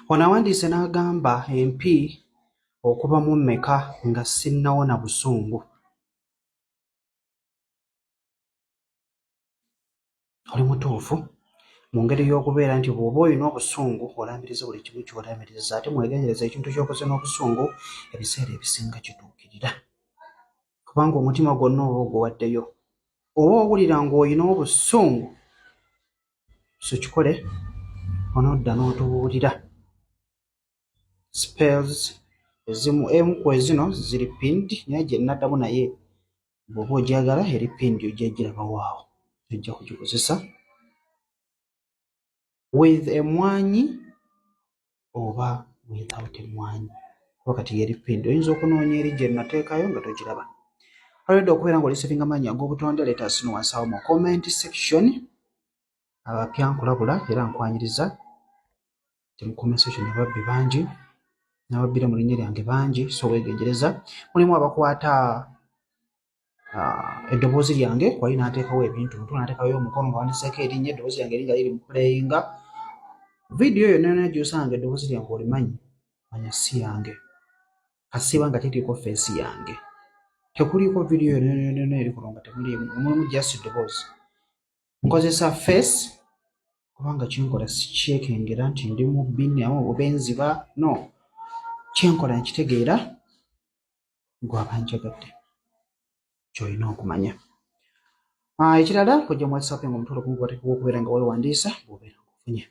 Ono awandiise n'agamba empi okubamu mmeka nga sinnawona busungu. Oli mutuufu mu ngeri y'okubeera nti bw'oba olina obusungu olambiriza buli kimu ky'olambiriza ate mwegendereza ekintu ky'okoze n'obusungu ebiseera ebisinga kituukirira kubanga omutima gwonna oba oguwaddeyo oba owulira ng'olina obusungu so kikole onodda n'otubuulira spells ezimu emu ku ezino ziri pinned naye gye nnaddamu naye bw'oba ogyagala eri pinned ojja girabawo awo ojja kugikozesa with emmwanyi oba without emmwanyi kuba kati yeri pinned oyinza okunoonya eri gye nateekayo nga togiraba. Already okubeera ng'olisivinga maanyi ag'obutonde let us know wansi awo mu comment section. Abapya nkulabula era nkwanyiriza nti mu comment section ababbi bangi n'ababbira mu linnya lyange bangi so weegendereza mulimu abakwata eddoboozi lyange wali n'ateekawo ebintu mutu n'ateekayo omukono nga wandiseeko erinnya eddoboozi lyange eringa liri mu puleyinga vidiyo yonna yonna gy'osanga eddoboozi lyange olimanyi manya si yange kasiba nga teriiko feesi yange tekuliiko vidiyo yonna yonna eri kuno nga temuliimu mulimu just eddoboozi nkozesa face kubanga kyenkola sikyekengera nti ndi mubbi naye oba enziba no kyenkola nkitegeera gwaba njagadde kyolina okumanya. Ekirala kojja mu WhatsApp nga omutwalo gumu gwateekebwa okubeera nga weewandiisa bw'obeera ng'ofunye.